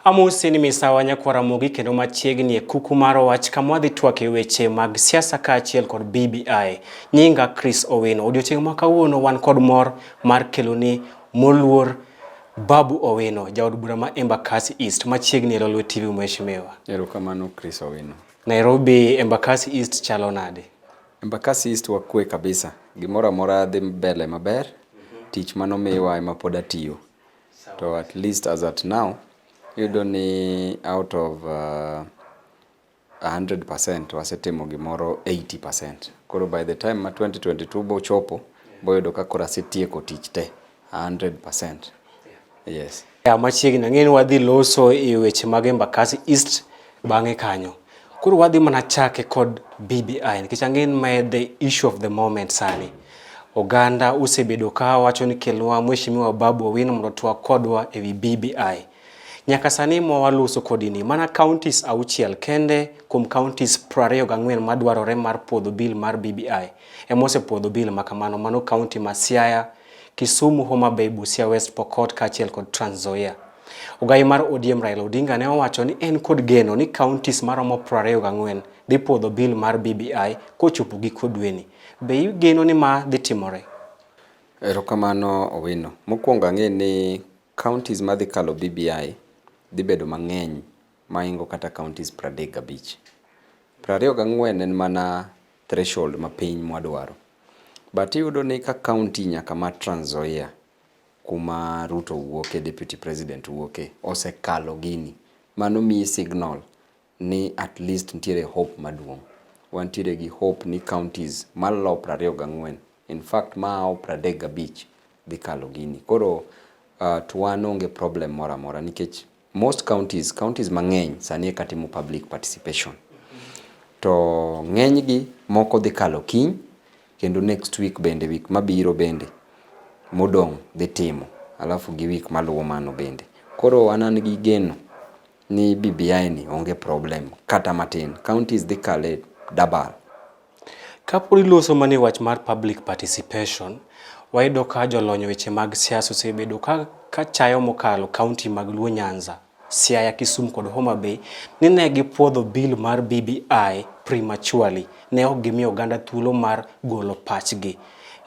Amosi ni misawa nyakwar Ramogi kendo machiegni e kuku mar wach kama wadhi twak e weche mag siasa kaachiel kod BBI. Nyinga Chris Owino. Odiochieng' ma kawuono wan kod mor mar keloni moluor Babu Owino, jaod bura ma Embakasi East, machiegni e Lolwe TV mheshimiwa. Erokamano Chris Owino. Nairobi Embakasi East chalo nade? Embakasi East wakwe kabisa. Gimoro amora dhi mbele maber. Tich manomiwa ema pod atiyo. To at least as at now, iyudo ni out of 100% wasetimo gimoro 80%. Koro by the time ma 2022 bochopo, boyudo ka koro asetieko tich te 100%. Yes. Ya machiegni ang'e ni wadhi loso e weche mag Embakasi East bang'e kanyo. Koro wadhi mana chake kod BBI nikech ang'e ni mae the issue of the moment sani. Oganda osebedo ka wacho ni kelnwa Mheshimiwa Babu Owino mondo otwag kodwa e wi BBI. Nyaka sani ma waloso kodi ni mana counties auchiel kende kuom counties 24 madwarore mar puodho bill mar BBI ema osepuodho bill ma kamano. Mano county ma Siaya, Kisumu, Homa Bay, Busia West, Pokot kaachiel kod Trans Nzoia. Ogai mar ODM Raila Odinga ne owacho ni en kod geno ni counties maromo 24 dhi puodho bill mar BBI kochopo giko dweni. Be igeno ni ma dhi timore? Erokamano Owino. Mokwongo ang'e ni counties madhi kalo BBI dhi bedo mang'eny maingo kata counties 35. 24 en mana threshold mapiny mwadwaro. But iyudo ni ka county nyaka ma Trans Nzoia kuma Ruto wuoke, deputy president wuoke, osekalo gini, mano miyi signal ni at least nitiere hope maduong'. Wantiere gi hope ni counties malo 24, in fact mao 35 dhi kalo gini. Koro to wan onge problem moro amora nikech most counties, counties mang'eny sani eka timo public participation. To ng'eny gi moko dhi kalo kiny kendo next week bende, week mabiro bende modong' dhi timo, alafu gi week maluwo mano bende. Koro an an gi geno ni BBI ni onge problem kata matin. Counties dhi kale double. Kapod iloso mana e wach mar public participation, wayudo ka jolony weche mag siasa osebedo ka chayo mokalo county mag Luo Nyanza, Siaya, Kisumu kod Homa Bay ni ne gipuodho bill mar BBI prematurely. Ne ok gimiyo oganda thuolo mar golo pachgi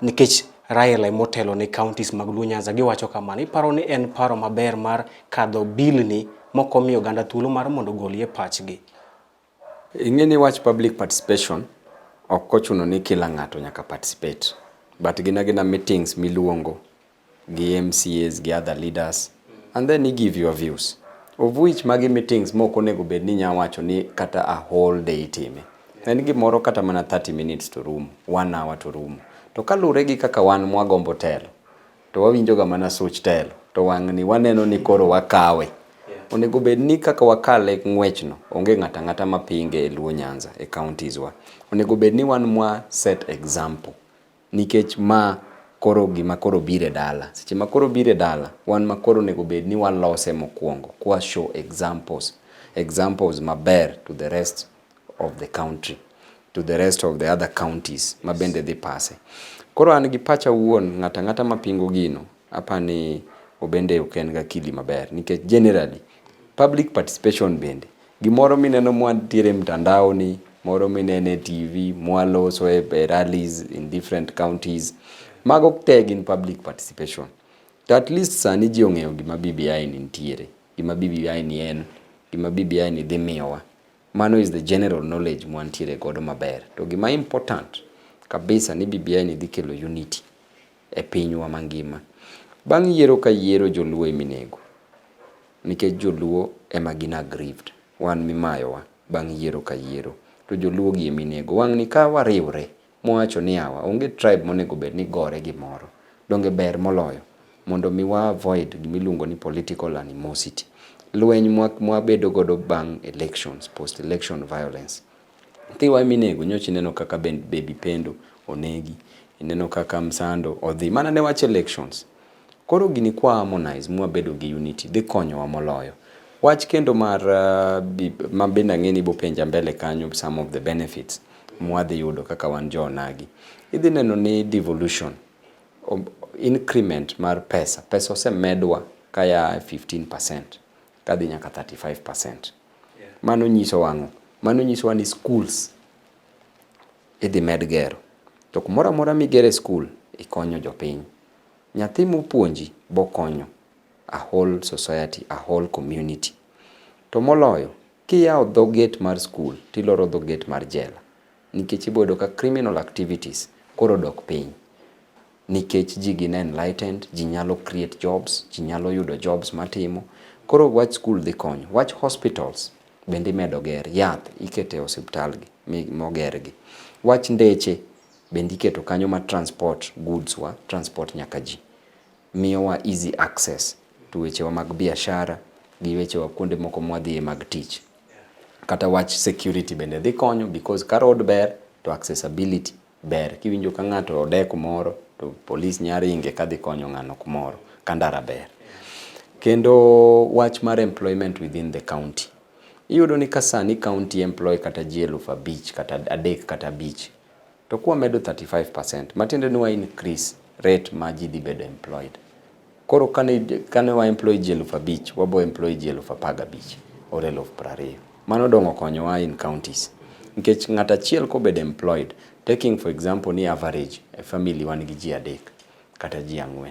nikech Raila emotelo ne counties mag Luo Nyanza. Giwacho kamano. Iparo ni en paro maber mar kadho bill ni mok omiyo oganda thuolo mar mondo ogolie pachgi? Ing'e ni wach public participation ok ochuno ni kila ng'ato nyaka participate. But gin agina meetings miluongo gi MCAs gi other leaders and then you give your views. Of which magi meetings mok onego bed ni inya wacho ni kata a whole day itime. En gimoro kata mana 30 minutes to rumo, 1 hour to rumo. To kalure gi kaka wan mwagombo telo, to wawinjo ga mana such telo, to wang'ni waneno ni koro wakawe. Onego bed ni kaka wakale ng'wechno, onge ng'ato ang'ata mapinge e Luo Nyanza, e counties wa. Onego bed ni wan mwa set example. Nikech ma koro gima koro biro e dala. Seche ma koro biro e dala, wan ma koro onego bed ni walose mokwongo, kwa show examples, examples maber to the rest of the country, to the rest of the other counties ma bende dhi pase. Koro an gi pacha wuon, ng'ato ang'ata mapingo gino, apani obende ok en gi akili maber. Nikech generally, public participation bende, gimoro mineno mwantiere e mtandao ni, moro minene e TV, mwaloso e rallies in different counties, mago te gin public participation. To at least sani ji ong'eyo gima BBI ni nitiere, gima BBI ni en, gima BBI ni dhi miyowa. Mano is the general knowledge mwantiere godo maber. To gima important kabisa ni BBI ni dhi kelo unity e pinywa mangima. Bang' yiero ka yiero joluo eminego. Nikech joluo ema gin aggrieved. Wan mimayowa bang' yiero ka yiero. To joluo gi eminego. Wang'ni ka wariwre mwawacho ni yawa onge tribe monego bed ni gore gimoro. Donge ber moloyo mondo mi wa avoid gimiluongo ni political animosity. Lweny mwabedo godo bang' elections, post election violence. Nyithiwa eminego nyocha ineno kaka Baby Pendo onegi, ineno kaka Msando odhi mana ne wach elections. Koro gini kwa harmonize mwabedo gi unity dhi konyowa moloyo. Wach kendo mar ma bende ang'e ni ibopenja mbele kanyo some of the benefits mwadhi yudo kaka wan jo onagi. Idhi neno ni devolution, increment mar pesa, pesa osemedwa kaya 15%. Kadhi nyaka 35%. Mano nyiso wang'o? Mano nyisowa ni schools idhi med gero. To kumoro amora migere school, ikonyo jopiny. Nyathi mopuonji bokonyo a whole society, a whole community. To moloyo, kiyawo dho gate mar school, tiloro dho gate mar jela. Nikech ibo yudo ka criminal activities koro dok piny. Nikech ji gin enlightened, ji nyalo create jobs, ji nyalo yudo jobs matimo. Koro wach school dhi konyo. Wach hospitals bende imedo ger. Yath ikete e osiptal gi moger gi. Wach ndeche bende iketo kanyo ma transport goods wa, transport nyaka ji. Miyowa easy access to wechewa mag biashara gi wechewa kuonde moko mwadhiye mag tich. Kata wach security bende dhi konyo because ka road ber to accessibility ber. Kiwinjo ka ng'ato ode kumoro to police nya ringe kadhi konyo ng'ano kumoro ka ndara ber. Kendo wach mar employment within the county. Iyudo ni ka sani county employ kata ji 5,000 kata 3 kata 5 to kwamedo 35% matiende ni wa increase rate ma ji dhi bedo employed. Koro kane wa employ ji 5,000 wabo employ ji 15,000 or 20,000. Mano dong' okonyowa in counties. Nikech ng'at achiel kobedo employed, taking for example ni average e family wan gi ji 3 kata ji 4.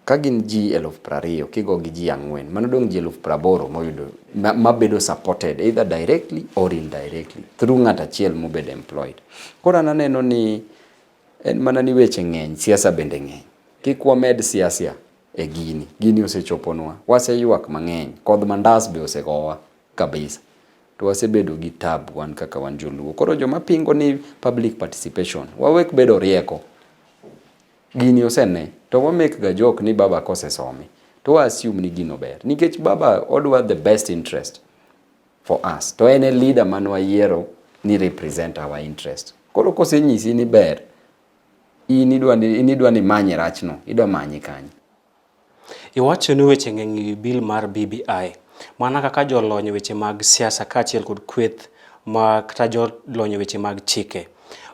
Ka gin ji 20,000 kigo gi ji 4, mano dong' ji 80,000 moyudo mabedo supported either directly or indirectly through ng'at achiel mobedo employed. Koro an aneno ni en mana ni weche ng'eny, siasa bende ng'eny. Kik wamed siasa e gini. Gini osechoponwa. Waseywak mang'eny. Kodh mandas be osegowa kabisa. To wasebedo gi tabu wan kaka wan joluo. Koro joma pingo ni public participation, wawek bedo rieko. Gini osene. To wa make ga joke ni baba kosesome. To wa assume ni gino ber. Nikech baba odwa the best interest for us. To en e leader man wayiero ni represent our interest. Koro kosenyisi ni ber, in idwa ni imanye rachno, idwa manye kanye? Iwacho ni weche ng'eny e wi bill mar BBI. Mana kaka jolony e weche mag siasa kaachiel kod kweth ma kata jolony e weche mag chike.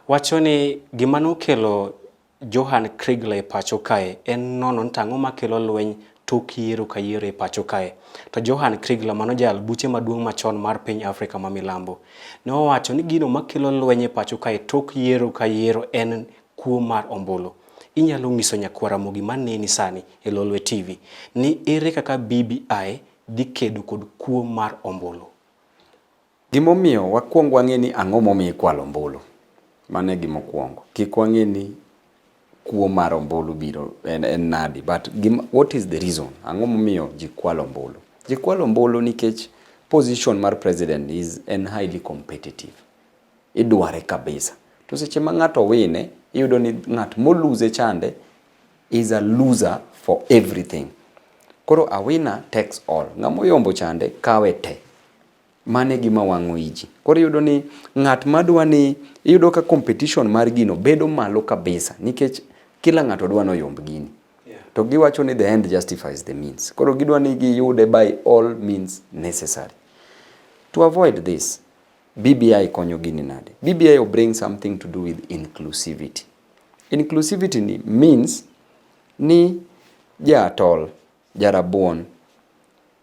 Wacho ni gima nokelo Johan Kriegler e pacho kae en nono ni tang'o makelo lweny tok yiero ka yiero e pacho kae. To Johan Kriegler mano jayal buche maduong' machon mar piny Afrika ma milambo ne owacho ni gino makelo lweny e pacho kae tok yiero ka yiero en kuo mar ombulu. Inyalo nyiso nyakwar Ramogi maneni sani e Lolwe TV ni ere kaka BBI dhi kedo kod kuo mar ombulu. Gimomiyo wakwong wang'e ni ang'o momiyo ikwalo ombulu. Mano e gima okwongo. Kik wang'e ni kuo mar ombulu biro en nadi. But what is the reason? Ang'o momiyo ji kwalo ombulu? Ji kwalo ombulu nikech position mar president is en highly competitive. Idware kabisa. To seche ma ng'ato wine, iyudo ni ng'at molose chande is a loser for everything. Koro a winner takes all. Ng'ama oyombo chande kawe te. Mano e gima wang'o iji. Koro iyudo ni ng'at madwa ni iyudo ka competition mar gino bedo malo kabisa nikech kila ng'ato dwa ni oyomb gini. To giwacho ni the end justifies the means. Koro gidwa ni giyude by all means necessary. To avoid this, BBI konyo gini nade? BBI will bring something to do with inclusivity. Inclusivity ni means ni jatol, jarabuon,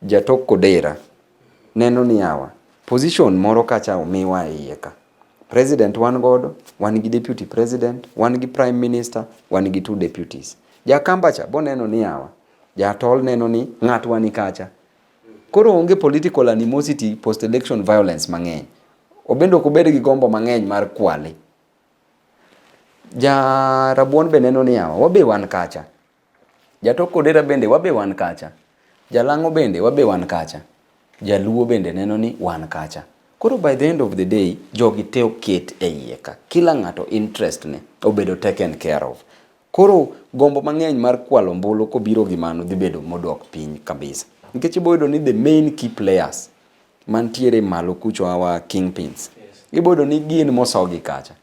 jatok kodera neno ni yawa position moro kacha omiwa e iye ka. President wan godo, wan gi deputy president, wan gi prime minister, wan gi two deputies. Jakamba cha boneno ni yawa, jatol neno ni ng'atwa ni kacha. Koro onge political animosity post election violence mang'eny. Obende ok obed gi gombo mang'eny mar kwale. Ja rabuon be neno ni yawa, wabe wan kacha. Jatok kodera bende wabe wan kacha. Jalang'o bende wabe wan kacha. Jaluo bende neno ni wan kacha. Koro by the end of the day, jogi te oket e iye ka. Kila ng'ato interest ne obedo taken care of. Koro gombo mang'eny mar kwalo ombulu kobiro gi mano dhi bedo modok piny kabisa. Nikech ibo yudo ni the main key players mantiere malo kucho our kingpins. Ibo yudo ni gin mosogi kacha.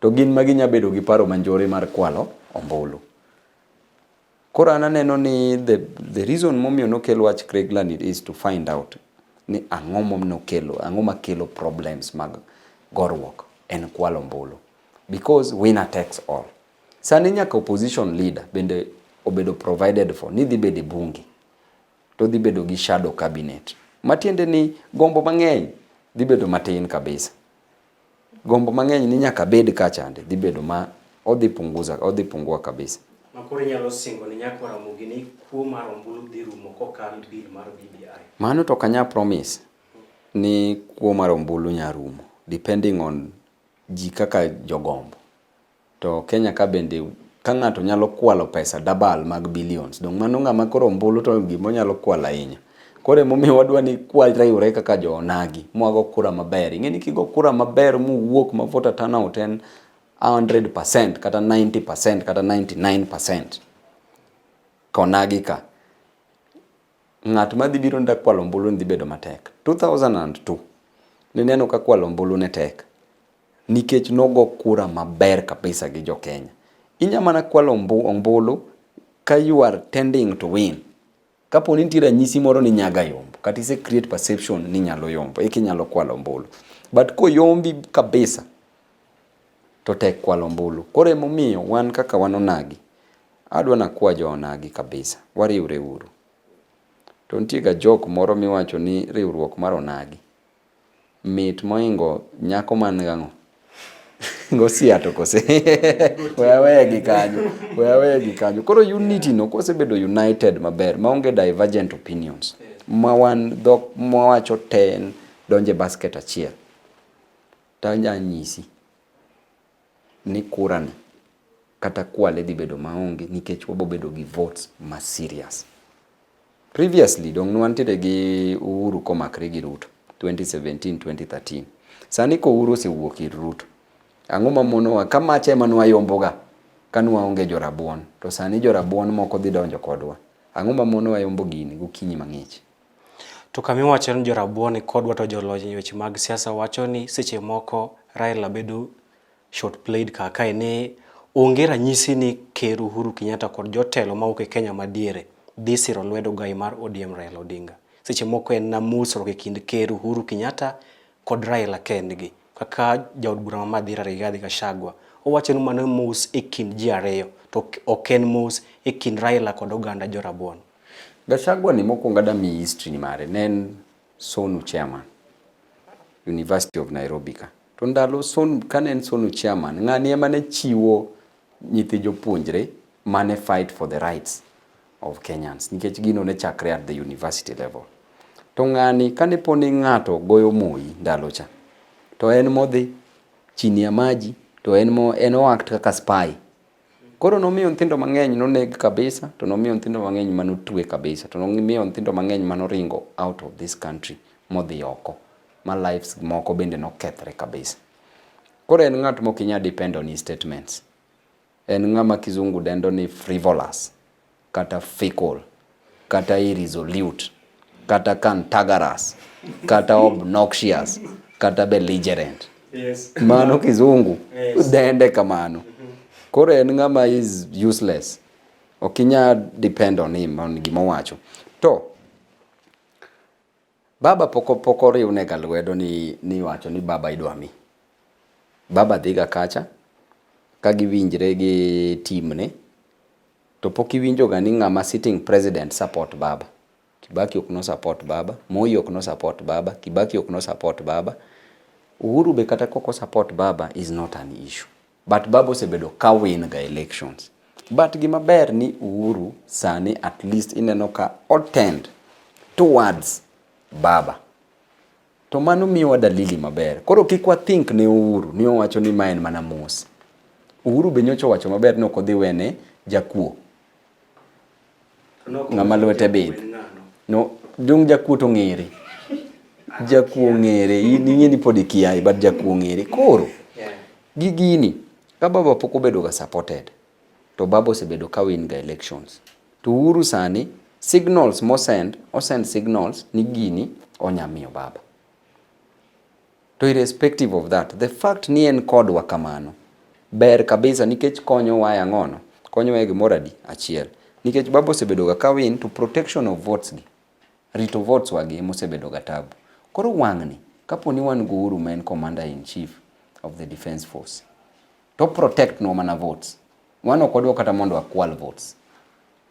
To gin ma ginya bedo gi paro manjore mar kwalo ombulu. Koro an aneno ni the reason momiyo nokel wach Kriegler ni is to find out ni ang'o monokelo, ang'o makelo problems mag goruok en kwalo ombulu. Because winner takes all. Sani nyaka opposition leader bende obedo provided for ni dhi bedo e bunge. To dhi bedo gi shadow cabinet. Matiende ni gombo mang'eny dhi bedo matin kabisa. Gombo mang'eny ni nyaka bed kachande dhi bedo ma odhi punguza, odhi pungua kabisa. Ma koro inyalo singo ne nyakwa Ramogi ni kuo mar ombulu dhi rumo kokal bill mar BBI. Mano to ok anyal promise ni kuo mar ombulu nya rumo depending on ji kaka jogombo. To Kenya ka bende ka ng'ato nyalo kwalo pesa dabal mag billions, dong' mano ng'ama koro ombulu to gima onyalo kwalo ahinya. Koro emomiyo wadwa ni kwariwre kaka jo onagi mwago kura maber. Ing'e ni kigo kura maber muwuok ma voter turnout en 100% kata 90% kata 99% konagi ka ng'at madhi biro ni kwalo ombulu ni dhi bedo matek. 2002 nineno ka kwalo ombulu ne tek nikech nogo kura maber kabisa gi jo Kenya. Inya mana kwalo ombulu ka you are tending to win. Kapo ni nitie ranyisi moro ni nyaga yombo kata ise create perception ni nyalo yombo eka inyalo kwalo ombulu. But koyombi kabisa to tek kwalo ombulu. Koro emomiyo wan kaka wan onagi, adwa nakwa jo onagi kabisa, wariwre uru. To nitie ga jok moro miwacho ni riwruok mar onagi mit moingo nyako man gang'o gosiato kose we aweye gi kanyo, we aweye gi kanyo. Koro unity no kosebedo united maber maonge divergent opinions ma wan dhok mwawacho te en donje basket achiel, tanya nyisi ni kura ni kata kwale dhi bedo maonge nikech wabo bedo gi votes ma serious. Previously dong nwantiere gi Uhuru komakre gi Ruto 2017 2013. Sani ko Uhuru osewuok ir Ruto, ang'o mamonowa ka macha ema nwayomboga ka nwaonge jorabuon to sani jorabuon moko dhi donjo kodwa. Ang'o mamonowa yombo gini gokinyi mang'ich? To kama iwacho ni jorabuon ni kodwa to jolony e weche mag siasa wacho ni seche moko Raila bedo short played kar kae ni onge ranyisi ni Ker Uhuru Kenyatta kod jotelo mawuok e Kenya madiere dhi siro lwedo gai mar ODM Raila Odinga. Seche moko en na musruok e kind Ker Uhuru Kenyatta kod Raila kendgi. Kaka jaod bura ma Mathira Rigathi Gachagua owacho ni mano mos e kind ji ariyo to ok en mos e kind Raila kod oganda jorabuon. Gachagua ni mokwongo adamiyi history mare ne en SONU chairman University of Nairobi ka. To ndalo SONU kane en SONU chairman ng'ani ema ne chiwo nyithi jopuonjre mane fight for the rights of Kenyans nikech gino ne chakre at the university level. To ng'ani kane po ni ng'ato goyo Moi ndalo cha to en modhi chini ya maji to en mo en o act kaka spy. Koro nomiyo nyithindo mang'eny noneg kabisa to nomiyo nyithindo mang'eny manotwe kabisa to nomiyo nyithindo mang'eny manoringo out of this country modhi oko ma lives moko bende nokethre kabisa. Koro en ng'at mok inyal depend on his statements. En ng'ama kizungu dendo ni frivolous kata fickle kata irresolute kata cantankerous kata obnoxious kata belligerent. Yes. Mano kizungu Yes. dende kamano. Koro en ng'ama is useless. Ok inyal depend on him on gima owacho. To baba pok pok oriwnega lwedo ni wacho ni baba idwa mi. Baba dhiga kacha ka giwinjre gi team ne to pok iwinjo ga ni ng'ama sitting president support baba. Kibaki ok no support baba, Moi ok no support baba, Kibaki ok no support baba. Uhuru be kata kok o support baba is not an issue. But baba osebedo ka win ga elections. But gima ber ni Uhuru sani at least ineno ka o tend towards baba. To mano miyowa dalili maber. Koro kik wa think ne Uhuru ni owacho ni ma en mana mos. Uhuru be nyocha owacho maber ni ok odhi wene jakuo. Ng'ama lwete bith. No, dong jakuo to ng'ere. Jakuo ng'ere. In ing'e ni pod ikiaye but jakuo ng'ere. Koro gi gini ka baba pok obedo ga supported to baba osebedo ka win ga elections. To Uhuru sani signals mosend, osend signals ni gini onya miyo baba. To irrespective of that, the fact ni en kodwa kamano ber kabisa nikech konyowa e ang'ono? Konyowa e gimoro adi? Achiel. Nikech baba osebedo ga ka win to protection of votes gi, rito votes wa gi emosebedo ga tabu. Koro wang'ni, kapo ni wan gi Uhuru ma en commander in chief of the defense force, to protect nwa mana votes. Wan ok wadwa kata mondo wakwal votes.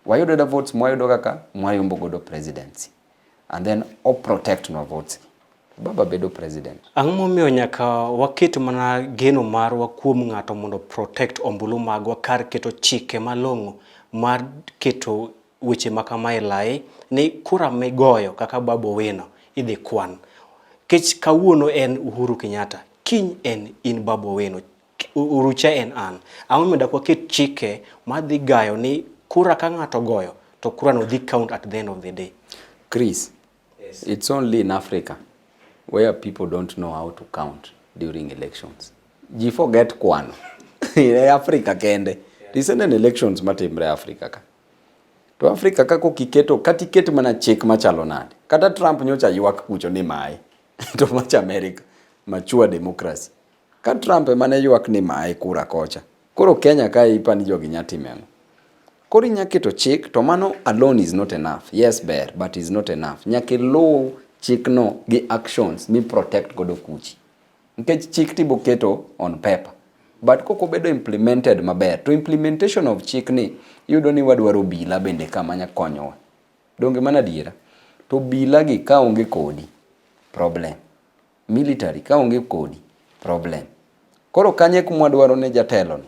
Wayudo da votes mwayudo kaka mwayombo godo presidency. And then o protect nwa votes. Baba bedo president. Ang'o momiyo nyaka waket mana geno marwa kuom ng'ato mondo protect ombulu magwa kar keto chike malong'o mar keto weche ma kama e lai ni kura migoyo kaka Babu Owino idhi kwan. Kech kawuono en Uhuru Kenyatta, kiny en in Babu Owino, Urucha en an. Ang'o momiyo dak waket chike madhi gayo ni kura ka ng'ato goyo to kura no dhi count at the end of the day. Chris, yes. It's only in Africa where people don't know how to count during elections. Ji forget kwano. E Africa kende. Yeah. Recent elections matimre Africa ka. To Africa ka kokiketo kata iket mana chik machalo nade. Kata Trump nyocha ywak kucho ni mae. To macha America, mature democracy. Ka Trump ema ne ywak ni mae kura kocha. Koro Kenya kae ipa ni jogi nya timo ang'o? Koro inya keto chik to mano alone is not enough. Yes ber but is not enough. Nyaka iluw chikno gi actions mi protect godo kuchi. Nikech chik tibo keto on paper. But kok obedo implemented maber to implementation of chik ni iyudo ni wadwaro obila bende ka manya konyowa. Donge mano adiera? To obila gi ka onge kodi, problem. Military ka onge kodi, problem. Koro kanye kuma wadwaro ne jatelo ni?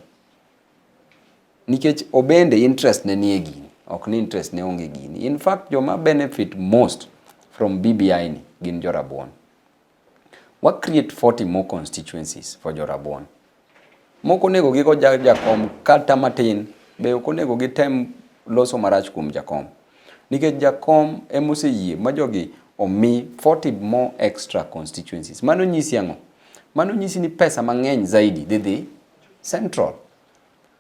Nikech obende interest ne nie gini, ok ni interest ne onge gini. In fact, joma benefit most from BBI ni gin jorabuon. Wa create 40 more constituencies for jorabuon. Mok onego gigo jakom kata matin, be ok onego gitem loso marach kuom jakom. Nikech jakom emoseyie ma jogi omi 40 more extra constituencies. Mano nyisi ang'o? Mano nyisi ni pesa mang'eny zaidi dhi dhi central.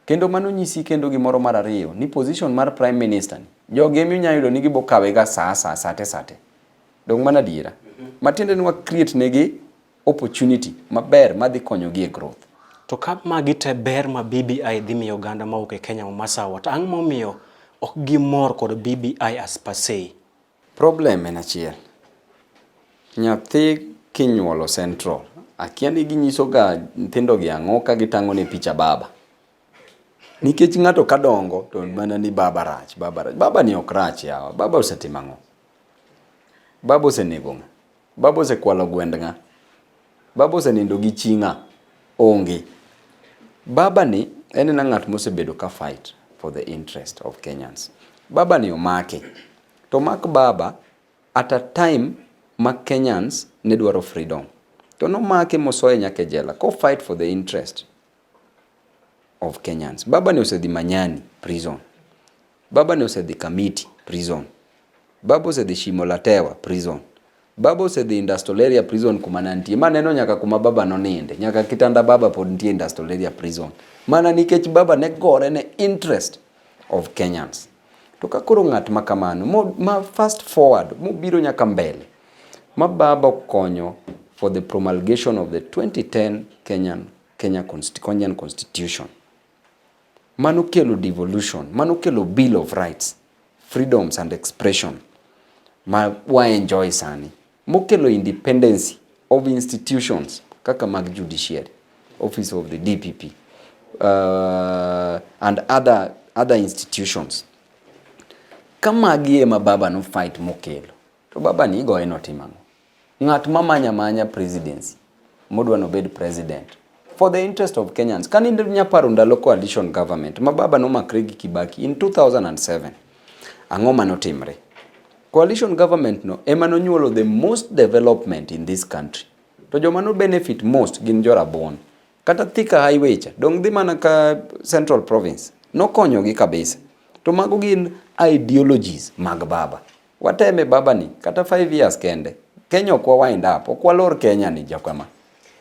Kendo mano nyisi kendo gimoro mar ariyo ni position mar prime minister ni jogi ema inya yudo ni gibo kawe ga saa saa sate sate. Dong mano adiera. Matiende ni wa create negi opportunity maber madhi konyogi e growth. To ka magi te ber ma BBI dhi miyo oganda mawuok e Kenya ma masawa to ang'o momiyo ok gimor kod BBI as per se? Problem en achiel. Nyathi kinyuolo central, akia ni ginyiso ga nyithindo gi ang'o ka gitang'o ne picha baba. Nikech ng'ato kadongo to mana ni baba rach, baba rach. Baba ni ok rach yawa, baba osetimo ang'o? Baba osenego ng'a? Baba osekwalo gwend ng'a? Baba osenindo gi chi ng'a? Onge. Baba ni en ena ng'at mosebedo ka fight for the interest of Kenyans. Baba ni omake. To mak baba at a time ma Kenyans ne dwaro freedom. To nomake mosoye nyaka e jela ko fight for the interest of Kenyans. Baba ni osedhi Manyani prison. Baba ni osedhi Kamiti prison. Baba osedhi Shimo la Tewa prison. Baba osedhi Industrial Area prison kuma nantie. Ma neno nyaka kuma baba noninde. Nyaka kitanda baba pod nitie Industrial Area prison. Mana nikech baba ne gore ne interest of Kenyans. To ka koro ng'at ma kamano, ma fast forward, mobiro nyaka mbele, ma baba okonyo for the promulgation of the 2010 Kenyan Constitution. Mano kelo devolution, mano kelo Bill of Rights, freedoms and expression ma wa enjoy sani. Mokelo independence of institutions kaka mag judiciary, office of the DPP, and other institutions. Ka magi ema baba no fight mokelo, to baba ni igoye notimo ang'o? Ng'at ma manya manya presidency, modwa nobed president, for the interest of Kenyans. Kani nyaparo ndalo coalition government, ma baba nomakre gi Kibaki in 2007, ang'o manotimre? Coalition government no ema nonyuolo the most development in this country. To joma no benefit most gin jorabuon. Kata Thika Highway cha, dong dhi mana ka Central Province, nokonyogi kabisa. To mago gin ideologies mag baba. Wateme baba ni, kata 5 years kende. Kenya ok wa wind up, ok walor Kenya ni jokama.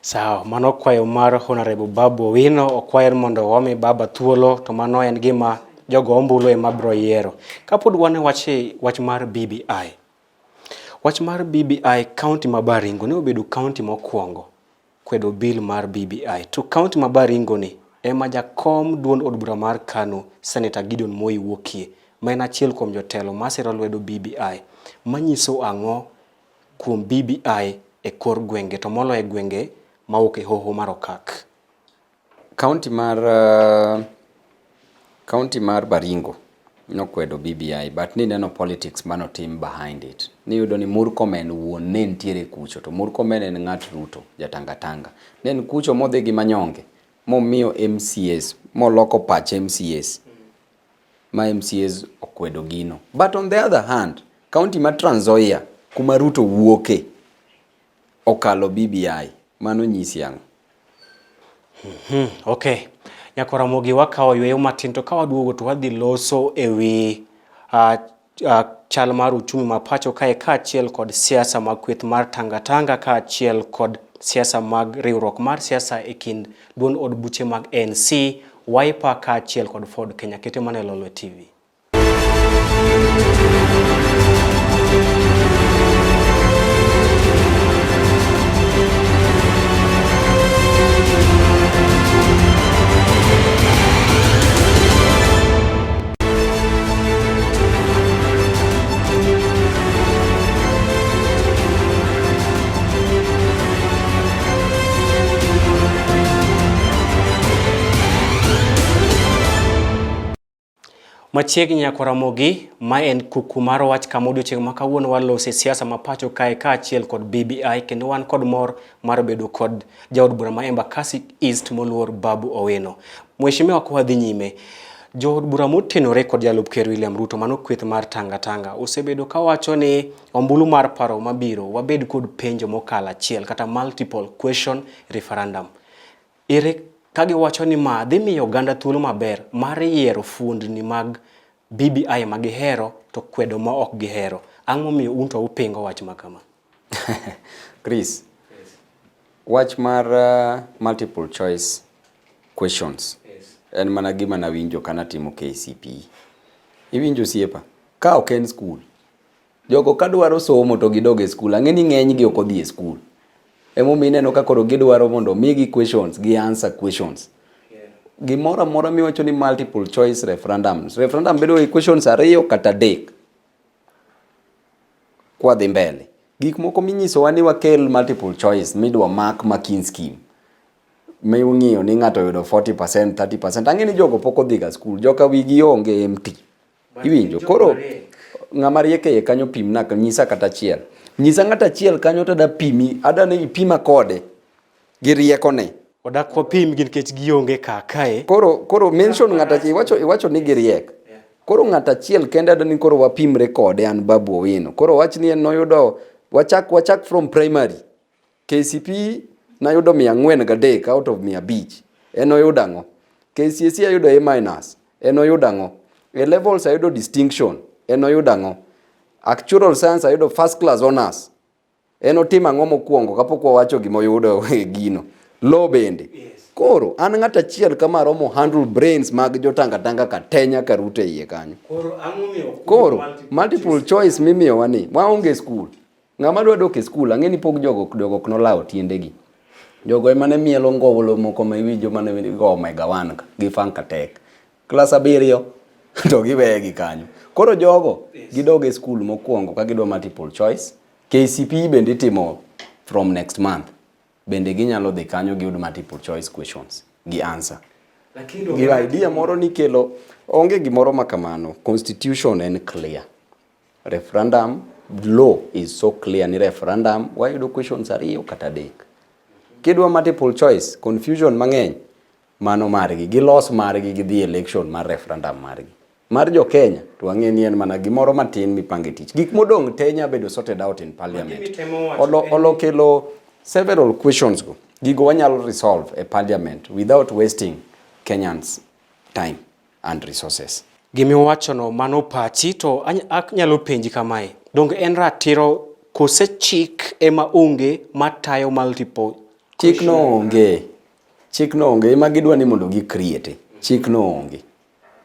Sawa, mano kwayo mar Honorable Babu Owino okwayo mondo wami baba thuolo to mano en gima jogo ombulu ema biro yiero. Kapod wan e wach mar BBI. Wach mar BBI county ma Baringo ne obedo county mokwongo kwedo bill mar BBI. To county ma Baringo ni ema jakom duond od bura mar KANU Senator Gideon Moi wuokie, ma en achiel kuom jotelo masiro lwedo BBI. Manyiso ang'o kuom BBI e kor gwenge to moloyo e gwenge mawuok e hoho mar Okak? County mar Baringo Nokwedo BBI but nineno politics manotim behind it. Niyudo ni Murkomen wuon ne nitiere kucho to Murkomen en ng'at Ruto, jatangatanga. Ne en kucho modhi gi manyonge momiyo MCAs moloko pach MCAs ma MCAs okwedo gino. But on the other hand, county ma Trans Nzoia kuma Ruto wuoke okalo BBI, mano nyisi ang'o? Okay. Nyakor Ramogi wakawo yweyo matin to ka waduogo to wadhi loso e wi chal mar uchumi ma pacho kae kaachiel kod siasa mag kweth mar Tanga Tanga kaachiel kod siasa mag riwruok mar siasa e kind duond od buche mag ANC, Wiper kaachiel kod Ford Kenya. Kete mana e Lolwe TV. Machiegni nyako Ramogi, ma en kuku mar wach kama odiochieng' ma kawuono walose siasa ma pacho kae kaachiel kod BBI kendo wan kod mor mar bedo kod jaod bura ma Embakasi East moluor Babu Owino. Mheshimiwa ka wadhi nyime, jood bura motenore kod jalup ker William Ruto mano kweth mar Tanga Tanga osebedo kawacho ni ombulu mar paro mabiro wabed kod penjo mokalo achiel kata multiple question referendum. Ere ka giwacho ni ma dhi miyo oganda thuolo maber mar yiero fuondni mag BBI ma gihero to kwedo ma ok gihero. Ang'o momiyo un to upingo wach ma kama? Chris, wach mar multiple choice questions en mana gima nawinjo ka natimo KCPE. Iwinjo osiepa? Ka ok en skul, Jogo ka dwaro somo to gidog e skul. Ang'e ni ng'eny gi ok odhi e skul. Emomiyo ineno ka koro gidwaro mondo omigi questions gi answer questions. Gimoro amora miwacho ni multiple choice referendums. Referendum bedo gi questions ariyo kata adek. Kwadhi mbele. Gik moko minyisowa ni wakel multiple choice midwa mak marking scheme. Ming'iyo ni ng'ato oyudo 40%, 30%. Ang'e ni jogo pok odhiga skul. Joka wigi onge empty. Iwinjo? Koro ng'ama riek e iye kanyo pimna, nyisa kata achiel. Nyisa ng'ato achiel kanyo to ada pimi, ada ni ipima kode gi riekone. Odak wapim gi nikech gionge ka kae. Koro koro mention ng'ato achiel, iwacho iwacho ni giriek. Koro ng'ato achiel kende ada ni koro wapimre kode an Babu Owino. Koro wach ni en noyudo wachak wachak from primary. KCPE nayudo 403 out of 500. En oyudo ang'o? KCSE ayudo A minus. En oyudo ang'o? A levels ayudo distinction. En oyudo ang'o? Actuarial science ayudo first class honors. En otimo ang'o mokwongo kapok wawacho gima oyudo e gino? Law bende. Koro an ng'at achiel kama aromo handle brains mag jotangatanga ka te nyaka Ruto e iye kanyo. Koro ang'o miyo Koro multiple choice mimiyowa ni waonge skul. Ng'ama dwa dok e skul, ang'e ni pok jogo jogo ok nolawo tiendegi. Jogo ema ne mielo ngolo moko ma iwinjo mane go Omega One ka, gi Funka Tech. Klas abiriyo to giweye gi kanyo. Koro jogo gidog e skul mokwongo ka gidwa multiple choice. KCPE bende itimo from next month. Bende ginyalo dhi kanyo giyud multiple choice questions gi answer. Gi idea moro nikelo onge gimoro ma kamano. Constitution en clear. Referendum law is so clear ni referendum wayudo questions ariyo kata adek. Kidwa multiple choice, confusion mang'eny, mano margi. Gilos margi gidhi election mar referendum margi. Mar jo Kenya to wang'e ni en mana gimoro matin mipange tich. Gik modong' te nya bedo sorted out in parliament. Olo, olo kelo several questions go. Gigo wanyalo resolve e parliament without wasting Kenyans time and resources. Gimiwachono mano pachi to anyalo penji kamae, donge en ratiro kose chik ema onge matayo multiple? Chik no onge, chik no onge ema gidwa ni mondo gi create, chik no onge.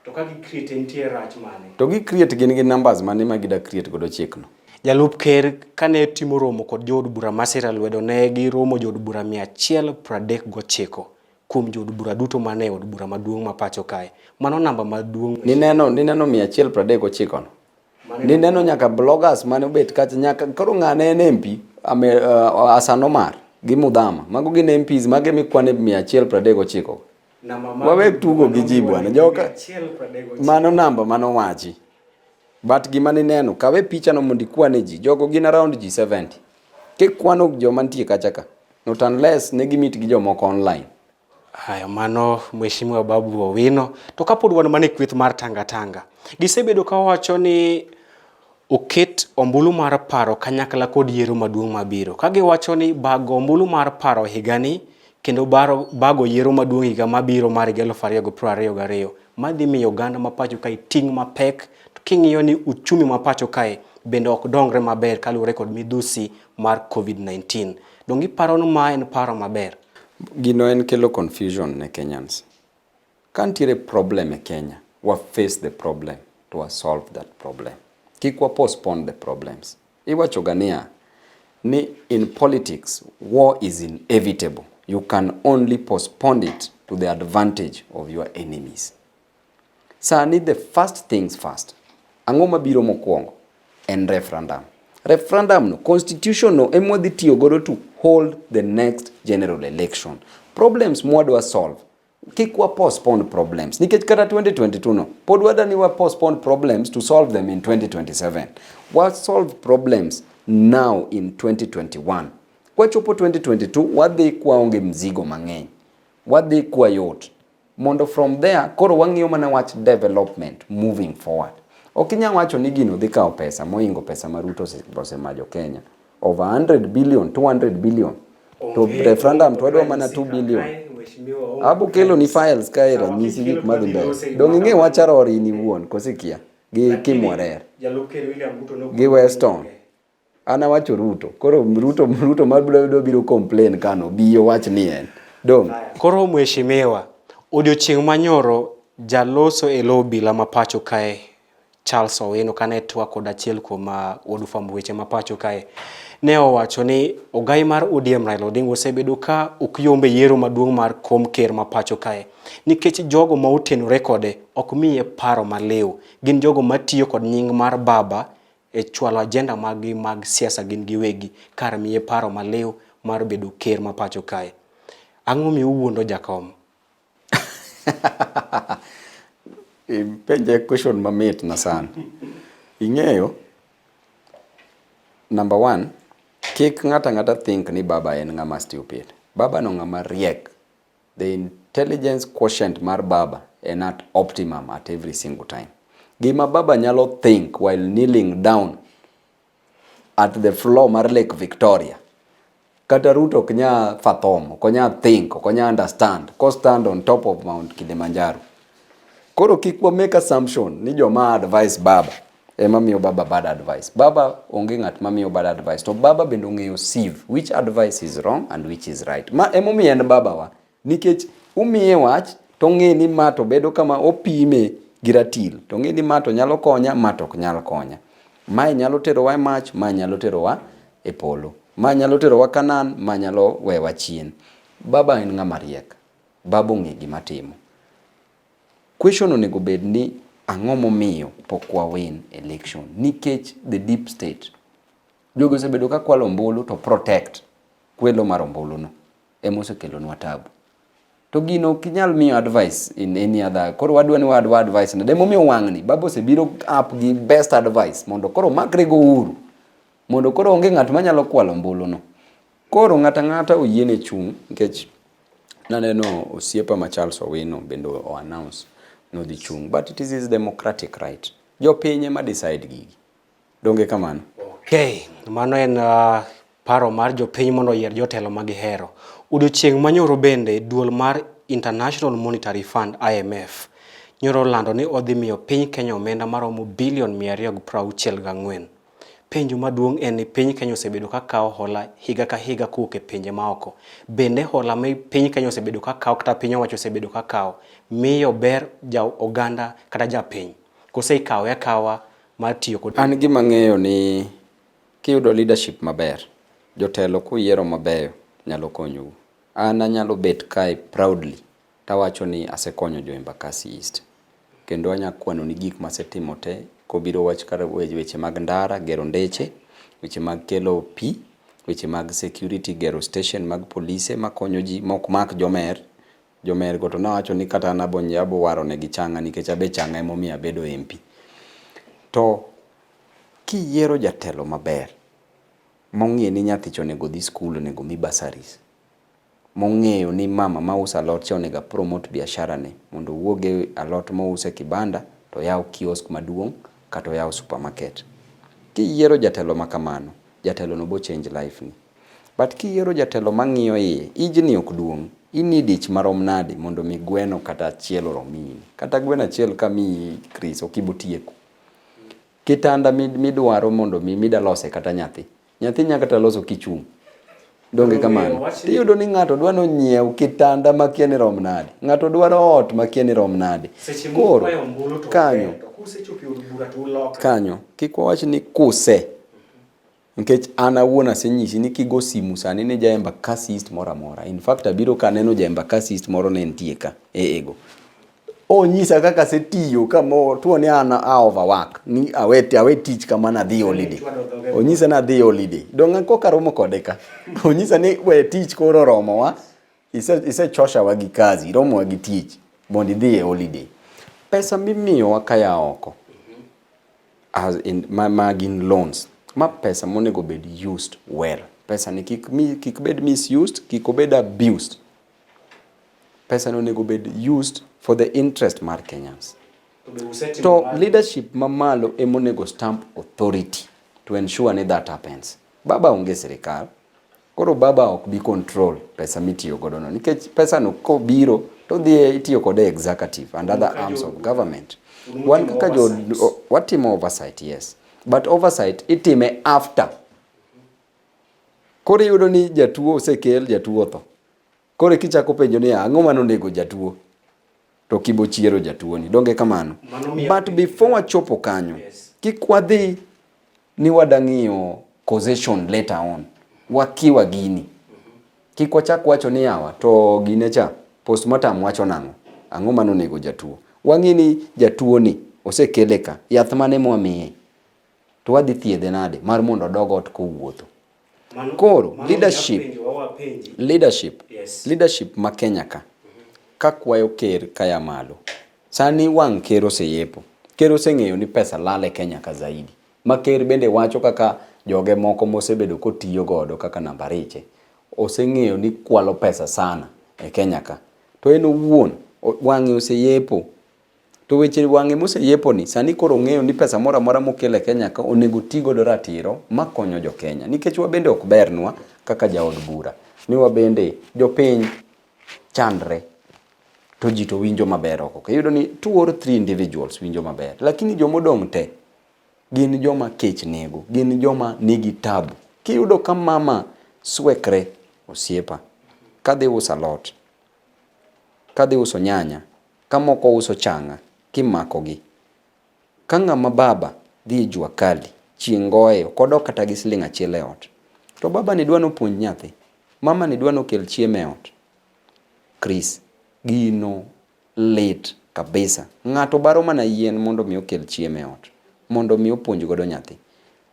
To ka gi create nitie rach mane? To gi create gin gi numbers mane ma gida create godo chik no? Jalup ker kane timo romo kod jood bura ma Sira lwedo ne giromo jood bura 139. kuom jood bura duto mane e od bura maduong' ma pacho kae. Mano namba maduong'. Nineno, nineno 139 no. Nineno nyaka bloggers mane obet kacha nyaka koro ng'ane en MP ame, Hassan Omar gi Mudhama. Mago gin MPs mage mikwane 139. Wawe tugo gi ji bwana. Joka mano namba manowachi. But gima nineno, kawe picha no mondo ikwane ji. Jogo gin around ji 70. Kikwano joma nitie kacha ka. Not unless ne gimit gi jomoko online. Haya, mano Mheshimiwa Babu Owino. To kapod wan mana e kweth mar Tanga Tanga, gisebedo ka wacho ni oket ombulu mar paro kanyakla kod yiero maduong' mabiro. Ka giwacho ni bago ombulu mar paro higani kendo baro, bago yiero maduong' higa mabiro mar higa 2022 madhi miyo oganda ma pacho kae ting' mapek to king'iyo ni uchumi ma pacho kae bende ok dongre maber kaluwore kod midhusi mar COVID-19. Donge iparo ni ma en paro maber? Gino en kelo confusion ne Kenyans. Ka nitiere problem e Kenya, wa face the problem to wa solve that problem. Kik wa postpone the problems. Iwacho ga niya, ni in politics, war is inevitable. You can only postpone it to the advantage of your enemies. Sani the first things first. Ang'o mabiro mokwongo? En referendum. Referendum no, constitution no ema wadhi tiyo godo to hold the next general election. Problems mwadwa solve kik wa postpone problems nikech kata 2022 no pod wadani wa postpone problems to solve them in 2027. Wa solve problems now in 2021. Kwachopo 2022 wadhi kwaonge mzigo mang'eny, wadhi kwa yot mondo from there koro wang'iyo mana wach development moving forward. Ok inyal wacho ni gino dhi kawo pesa mohingo pesa ma Ruto osemajo Kenya over 100 billion 200 billion to referendum to wadwa mana 2 billion. Abo kelo ni files kae ranyisi gik madhi mbele. Dong ing'e wach Arori in iwuon koso ikia gi Kimwarer gi Weston. An awacho Ruto. Koro Ruto Ruto mar biro biro complain kano bi owach ni en. Dong. Koro mheshimiwa, odiochieng' manyoro jaloso e lo obila ma pacho kae Charles Owino kane twak kod achiel kuom od fwambo weche ma pacho kae ne owacho ni ogai mar ODM Raila Odinga osebedo ka ok yombe yiero maduong' mar kom ker ma pacho kae nikech jogo ma otenore kode ok miye paro maliw. Gin jogo matiyo kod nying mar baba e chwalo ajenda maggi mag siasa gin giwegi kar miye paro maliw mar bedo ker ma pacho kae. Ang'o momiyo uwuondo jakom? Ipenje question mamit na sana. Ing'eyo, number one, kik ng'ato ang'ata think ni baba en ng'ama stupid. Baba no ng'ama riek. The intelligence quotient mar baba en at optimum at every single time. Gima baba nyalo think while kneeling down at the floor mar Lake Victoria, kata Ruto ok nya fathom, ok onya think, ok onya understand, ko stand on top of Mount Kilimanjaro. Koro kik wa make assumption ni joma advice baba ema miyo baba bad advice. Baba onge ng'at mamiyo bad advice, to baba bende ong'eyo sieve which advice is wrong and which is right. Ma emomiyo en baba wa, nikech umiye wach to ong'e ni ma to bedo kama opime gi ratil, to ong'e ni ma to nyalo konya, ma to ok nyal konya. Mae nyalo terowa e mach, ma nyalo terowa e polo. Ma nyalo terowa Kanan, ma nyalo wewa chien. Baba en ng'ama riek. Baba ong'e gima timo. Question onego bed ni ang'o momiyo pok wa win election? Nikech the deep state. Jogi osebedo ka kwalo ombulu to protect kwelo mar ombulu no ema osekelonwa tabu. To gino ok inyal miyo advice in any other. Koro wadwa ni wadwa advice nade? Emomiyo wang'ni baba osebiro up gi best advice mondo koro makre go Uhuru. Mondo koro onge ng'at manyalo kwalo ombulu no. Koro ng'ato ang'ata oyiene chung' nikech naneno osiepa ma Charles Owino bende o announce nodhi chung' but it is his democratic right. Jopiny ema decide gigi. Donge kamano? Okay, mano en paro mar jopiny mondo oyier jotelo ma gihero. Odiochieng' manyoro bende duol mar International Monetary Fund IMF nyoro olando ni odhi miyo piny Kenya omenda maromo bilion 264. Penjo maduong' en ni piny Kenya osebedo ka kawo hola higa ka higa kowuok e pinje maoko. Bende hola ma piny Kenya osebedo ka kawo kata piny owacho osebedo ka kawo miyo ber ja oganda kata japiny? Kose ikawe akawa mar tiyo kod... An gima ang'eyo ni kiyudo leadership maber, jotelo kuyiero mabeyo nyalo konyou. An anyalo bet kae proudly tawacho ni asekonyo jo Embakasi East. Kendo anya kwano ni gik masetimo te kobiro wach kar weche mag ndara, gero ndeche, weche mag kelo pi, weche mag security, gero station mag polise makonyo ji mok mak jomer. Jomer go to nawacho ni kata an abo abo waro negi chang'a nikech abe chang'a emomiyo abedo MP. To kiyiero jatelo maber mong'e ni nyathicha onego dhi skul onego mi bursaries mong'eyo ni mama mauso alot cha onego promote biashara ne mondo owuog e alot mouso e kibanda to oyaw kiosk maduong' kata oyaw supermarket. Kiyiero jatelo ma kamano, jatelo no bo change life ni. But kiyiero jatelo mang'iyo iye, ijni ok duong'. I need ich marom nade mondo mi gweno kata achiel orom miyi. Kata gweno achiel kamiyi Chris ok ibotieko. Kitanda midwaro mondo mi midalose kata nyathi. Nyathi nyaka kata loso kichung'. Donge kamano? Tiyudo ni ng'ato dwa ni onyiew kitanda makia ni rom nade. Ng'ato dwaro ot makia ni rom nade. Koro kanyo kanyo kik wawach ni kuse nikech an awuon asenyisi ni kigo simu sani ni ja Embakasi East moro amora. In fact abiro kaneno ja Embakasi East moro ne nitie ka e ego. Onyisa kaka asetiyo ka mo tuo ni an a overwork ni awe awe tich kama nadhi holiday. Onyisa ni adhi holiday. Donge koka romo kode ka. Onyisa ni we tich koro oromowa. Isechosha wa gi kazi, iromowa gi tich mondo idhi e holiday. Pesa mimiyowa kaya oko as in, ma gin loans ma pesa monego bed used well. Pesa ni kik, mi, kik bed misused, kik obed abused. Pesa ni onego bed used for the interest mar Kenyans. To leadership mamalo emonego stamp authority to ensure ni that happens. Baba onge sirikal, koro baba ok bi control pesa mitiyo godo no nikech pesa no kobiro to dhi itiyo kode executive and other arms of government. Wan kaka jo watimo oversight yes, but oversight itime after. Koro iyudo ni jatuo osekel, jatuo otho. Koro kichako penjo ni ang'o mane onego jatuo to kibo chiero jatuo ni donge kamano? But before wachopo kanyo, kik wadhi ni wadang'iyo causation later on. Wakiwa gini. Kik wachak wacho ni yawa to gine cha postmortem wacho nang'o? Ang'o mane onego jatuo? Wang'i ni jatuo ni osekele ka, yath mane mwamiye? To wadhi thiedhe nade mar mondo odog ot kowuotho? Koro leadership, leadership, leadership ma Kenya ka kakwayo ker kaya malo. Sani wang' ker oseyepo. Ker oseng'eyo ni pesa lal e Kenya ka zaidi. Ma ker bende wacho kaka joge moko mosebedo kotiyo godo kaka namba riche. Oseng'eyo ni kwalo pesa sana e Kenya ka. To en owuon wang'e oseyepo. To weche wang'e moseyepo ni sani koro ong'eyo ni pesa moro amora mokel e Kenya ka onego ti godo ratiro makonyo jo Kenya. Nikech wabende ok bernwa kaka jaod bura ni wabende jopiny chandre to ji to winjo maber oko. Iyudo ni 2 or 3 individuals winjo maber, lakini jomodong' te gin joma kech nego, gin joma nigi tabu. Kiyudo ka mama swekre osiepa kadhi uso alot, kadhi uso nyanya, ka moko uso chang'a, kimakogi. Ka ng'ama baba dhi e jua kali, chieng' goye, ok odok kata gi siling' achiel e ot. To baba ni dwa nopuonj nyathi, mama ni dwa nokel chiemo e ot. Chris, gino lit kabisa. Ng'ato baro mana yien mondo mi okel chiemo e ot, mondo mi opuonj godo nyathi.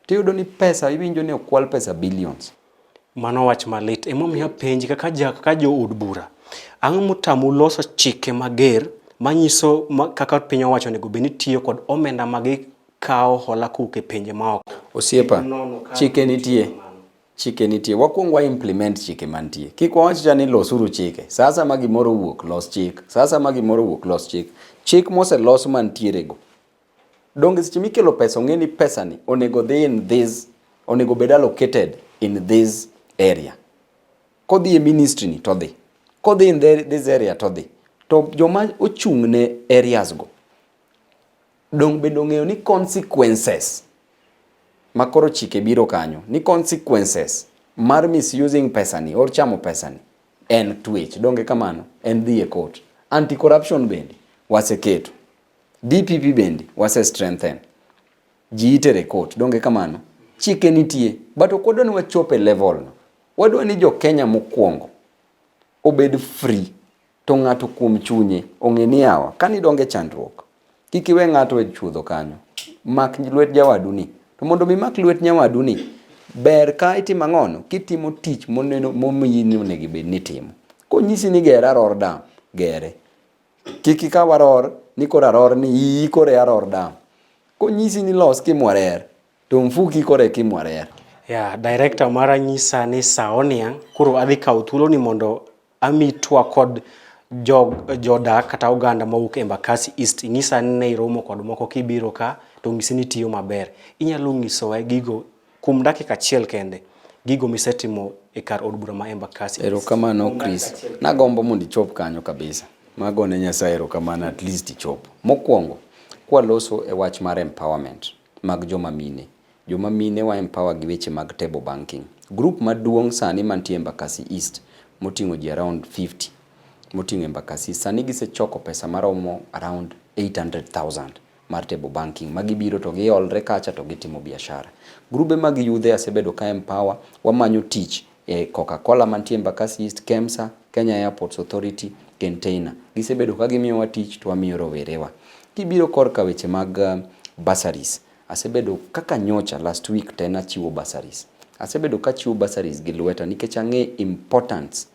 Tiyudo ni pesa, iwinjo ni okwal pesa billions. Mano wach malit. Emomiyo apenji kaka ja kaka jood bura, ang'o motamou loso chike mager manyiso ma, kaka piny owacho onego bed ni tiyo kod omenda ma gikawo hola kowuok e pinje maoko? Osiepa, chike nitie. Chike nitie. Wakwong wa implement chike mantie. Kik wawach cha ni losuru chike. Sasa ma gimoro owuok, los chik. Sasa ma gimoro owuok, los chik. Chik moselos mantiere go. Donge seche mikelo pesa ong'e ni pesa ni onego dhi in this, onego bed allocated in this area. Kodhi e ministry ni to dhi. Kodhi in this area to dhi. To joma ochung' ne areas go dong' bende ong'eyo ni consequences ma koro chike biro kanyo ni consequences mar misusing pesa ni or chamo pesa ni en twech. Donge kamano? En dhi e court. Anti corruption bende waseketo. DPP bende wase strengthen. Ji itere court. Donge kamano? Chike nitie. But ok wadwa ni wachop e level no. Wadwa ni jo Kenya mokwongo obed free to ng'ato kuom chunye ong'e ni yawa ka nidonge chandruok kik iwe ng'ato e chuodho kanyo mak lwet jawadu ni to mondo mi mak lwet nyawadu ni ber ka itimo ang'ono kitimo tich moneno momiyi ni onego bed ni itimo konyisi ni ger Aror Dam Gere. Kik ikaw aror ni koro aror ni iyi koro e aror dam. Konyisi ni los kimwarer to mfuki koro e kimwarer. Yeah, director mara nyisa ni sa oniang', koro adhi kawo thuoloni mondo ami twak kod jodak kata oganda mawuok Embakasi East. Ing'isa ni ne iromo kod moko kibiro ka to ong'isi ni itiyo maber. Inyalo nyisowa gigo kuom dakika achiel kende, gigo misetimo e kar od bura ma Embakasi East. Erokamano Chris. Nagombo mondo ichop kanyo kabisa. Magone Nyasaye erokamano at least ichopo. Mokwongo, kwaloso e wach mar empowerment mag joma mine. Joma mine wa empower gi weche mag table banking. Group maduong' sani mantie Embakasi East moting'o ji around 50 moting'o Embakasi East sani gisechoko pesa maromo around 800,000 mar table banking ma gibiro to giolre kacha to gitimo biashara. Grube mag yudhe asebedo ka empower, wamanyo tich e Coca-Cola mantie Embakasi East, KEMSA, Kenya Airports Authority, Container. Gisebedo ka gimiyowa tich to wamiyo rowerewa. Kibiro korka weche mag bursaries, asebedo kaka nyocha last week to en achiwo bursaries. Asebedo kachiwo bursaries gi lweta nikech ang'e importance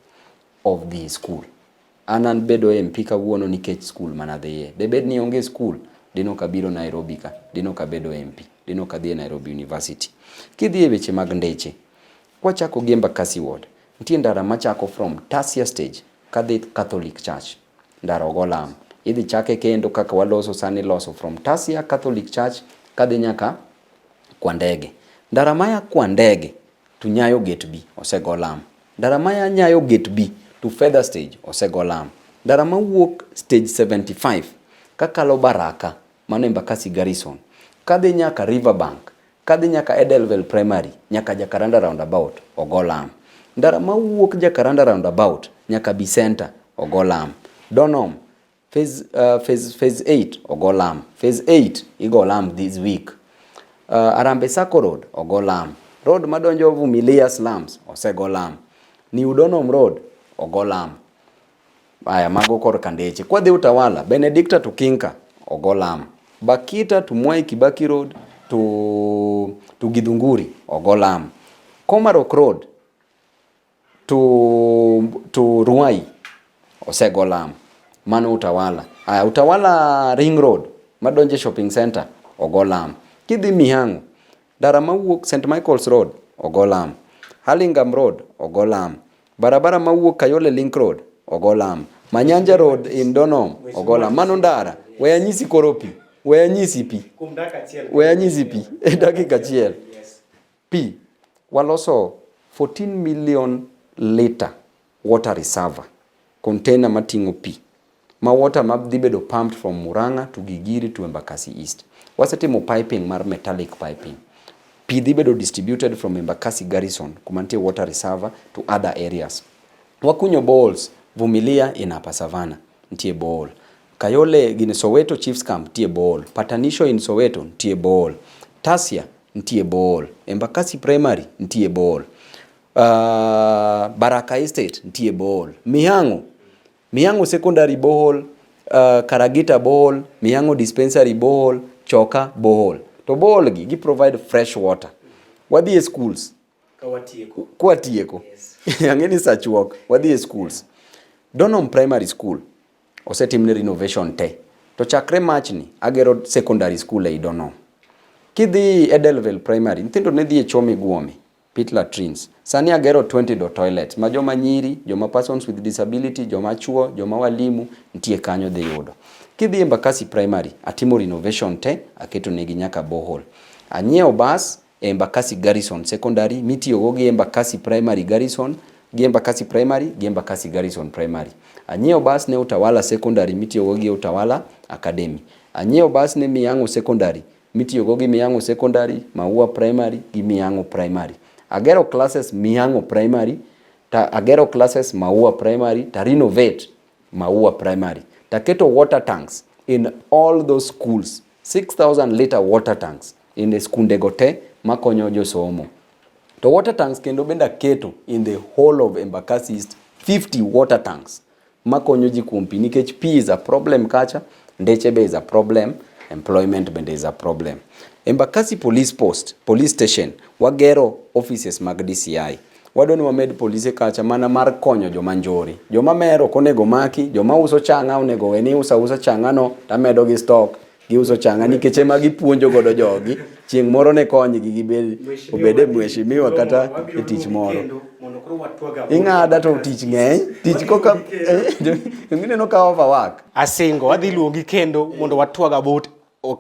of dhi e school. An an bedo MP kawuono nikech school manadhiye. Debed ni onge school, dine ok abiro Nairobi ka, dine ok abedo MP, dine ok adhi e Nairobi University. Kidhi e weche mag ndeche, kwachako gi Embakasi Ward, nitie ndara machako from Tasia Stage kadhi Catholic Church. Ndara ogo lam. Idhi chake kendo kaka waloso sani iloso from Tasia Catholic Church kadhi nyaka Kwandege. Ndara maya Kwandege to Nyayo Gate B osego lam. Ndara maya Nyayo Gate B to Fedha Stage osego lam. Ndara mawuok Stage 75 kakalo Baraka mano Embakasi Garrison kadhi nyaka Riverbank kadhi nyaka Edelville Primary nyaka Jacaranda Roundabout ogo lam. Ndara mawuok Jacaranda Roundabout nyaka B Center ogo lam. Donom phase 8 ogo lam. Phase 8 igo lam this week. Arambe Sacco Road ogo lam. Road madonjo Vumilia Slums osego lam. New Donom Road ogo lam. Aya, mago korka ndeche. Kwadhi Utawala, Benedicta to Kinka ogo lam. Bakita to Mwai Kibaki Road to Githunguri ogo lam. Komarok Road to Ruai osego lam. Mano Utawala. Aya, Utawala Ring Road madonje shopping center ogo lam. Kidhi Mihango, ndara mawuok St Michael's Road ogo lam. Hurlingham Road ogo lam. Barabara mawuok Kayole Link Road ogo lam. Manyanja Road in Donom ogo lam. Mano ndara. We anyisi koro pi. We anyisi pi. We anyisi pi. E dakika achiel. Pi. Waloso 14 million liter water reserve. Container mating'o pi. Ma water ma dhi bedo pumped from Murang'a to Gigiri to Embakasi East. Wasetimo piping mar metallic piping. Pi dhi bedo distributed from Embakasi Garrison kuma nitie water reserve to other areas. Wakunyo boreholes Vumilia in Upper Savannah nitie borehole. Kayole gini Soweto Chiefs Camp nitie borehole. Patanisho in Soweto nitie borehole. Tasia nitie borehole. Embakasi Primary nitie borehole. Baraka Estate nitie borehole. Mihango Secondary borehole, Karagita borehole, Mihango Dispensary borehole, Choka borehole. To borehole gi provide fresh water. Wadhi e schools. Kwatieko. Ang'e ni sa chuok. Wadhi e schools. Donom Primary School osetimne renovation te. To chakre March ni agero secondary school ei Donom. Kidhi Edelville Primary, nyithindo ne dhi e choo miguome. Pit latrines. Sani agero 20 do toilets ma joma nyiri, joma persons with disability, joma chuo, joma walimu nitie kanyo dhi yudo. Kidhi Embakasi Primary, atimo renovation te, aketo negi nyaka borehole. Anyiewo bus e Embakasi Garrison Secondary mitiyogo gi Embakasi Primary Garrison, gi Embakasi Primary, gi Embakasi Garrison Primary. Anyiewo bus ne Utawala Secondary mitiyogo gi Utawala Academy. Anyiewo bus ne Mihango Secondary mitiyogo gi Mihango Secondary, Maua Primary gi Mihango Primary. Agero classes Mihango Primary, ta agero classes Maua Primary, ta renovate Maua Primary. Taketo water tanks in all those schools, 6,000 liter water tanks in the skundego te makonyo josomo. To water tanks kendo bende aketo in the whole of Embakasi East 50 water tanks makonyo ji kuom pi nikech pi is a problem kacha, ndeche be is a problem, employment bende is a problem. Embakasi Police Post, Police Station, wagero offices mag DCI. Wadwa ni wamed polise kacha mana mar konyo joma njore. Joma mer ok onego maki, joma uso chang'a onego we ni uso ausa chang'a no tamedo gi stock giuso chang'a nikech ema gipuonjo godo jogi chieng' moro ne konygi gibed obed e mheshimiwa kata e tich moro. Ing'ada to tich ng'eny, tich koka ineno ka overwork. Asingo adhi luongi kendo mondo watwag about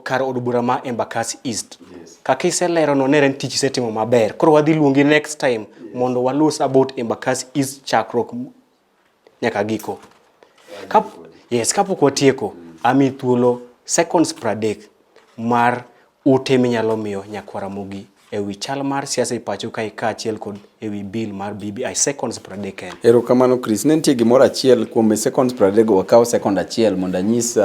kar od bura ma Embakasi East. Yes. Kaka iselero no nere ni tich isetimo maber. Koro wadhi luongi next time yes. mondo walos about Embakasi East chakruok nyaka giko. Kap, yes, kapok watieko, ami thuolo seconds 30 mar ute minyalo miyo nyakwar Ramogi e wi chal mar siasa e pacho kae kaachiel kod e wi bill mar BBI seconds 30 kende. Erokamano Chris, ne nitie gimoro achiel kuom seconds 30 go wakaw second achiel mondo anyis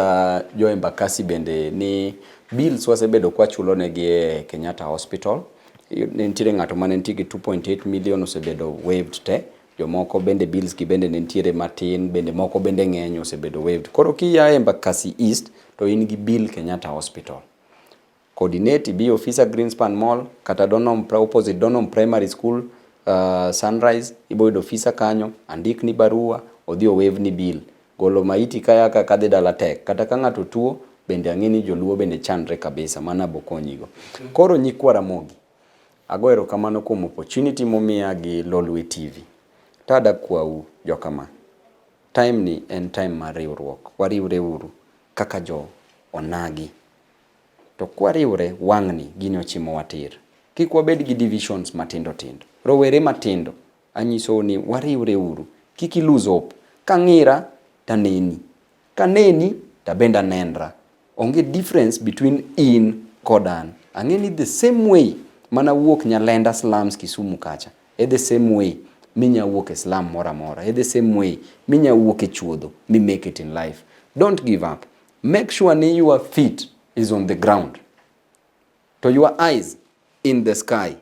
jo Embakasi bende ni bills wasebedo kwachulo negi e Kenyatta Hospital. Ne nitiere ng'ato mane nitie gi 2.8 million osebedo waived te. Jomoko bende bills gi bende ne nitiere matin, bende moko bende ng'eny osebedo waived. Koro kia Embakasi East to in gi bill Kenyatta Hospital. Coordinate ibi ofisa Greenspan Mall kata Donholm, opposite Donholm Primary School Sunrise, ibo yudo ofisa kanyo, andikni barua, odhi owaive ni bill. Golo maiti kaya ka kadhi dala tek. Kata ka ng'ato tuo, bende ang'e ni joluo bende chandre kabisa, mano abokonyigo. Koro nyikwa Ramogi, ago erokamano kuom opportunity momiya gi Lolwe TV. To adakwau jokama, time ni en time mar riwruok. Wariwre uru kaka jo onagi. To kwariwre wang'ni gini ochimowa tir. Kik wabed gi divisions matindo tindo. Rowere matindo, anyisou ni wariwre uru. Kik i lose hope. Kang'ira, taneni. Kaneni, tabende anenra. Onge difference between in kod an. Ang'e ni the same way mana wuok Nyalenda slums Kisumu kacha, e the same way minya wuok e slum moro amora, e the same way minya wuok e chuodho mi make it in life. Don't give up. Make sure ni your feet is on the ground. To your eyes in the sky.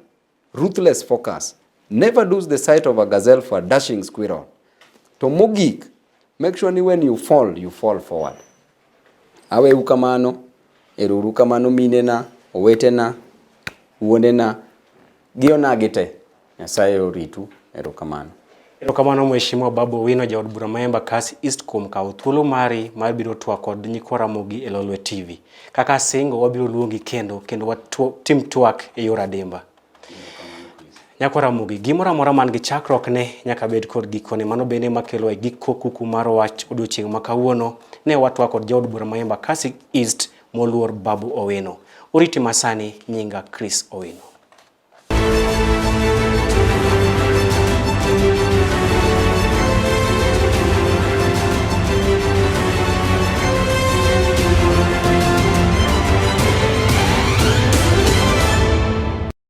Ruthless focus. Never lose the sight of a gazelle for a dashing squirrel. To mogik, make sure ni when you fall, you fall forward. Aweu kamano, erouru kamano minena, owetena, wuonena, gi onagi te. Nyasaye oritu, erokamano. Erokamano Mheshimiwa Babu Owino jaod bura ma Embakasi East kuom kawo thuolo mari mar biro twak kod nyikwa Ramogi e Lolwe TV. Kaka asingo wabiro luongi kendo kendo watim twak e yor adimba. Nyakwa Ramogi, gimoro amora man gi chakruokne nyaka bed kod gikone. Mano bende makelo e giko kuku mar wach odiochieng' ma kawuono. Ne watwak kod jaod bura ma Embakasi East moluor Babu Owino. Oriti masani, nyinga Chris Owino.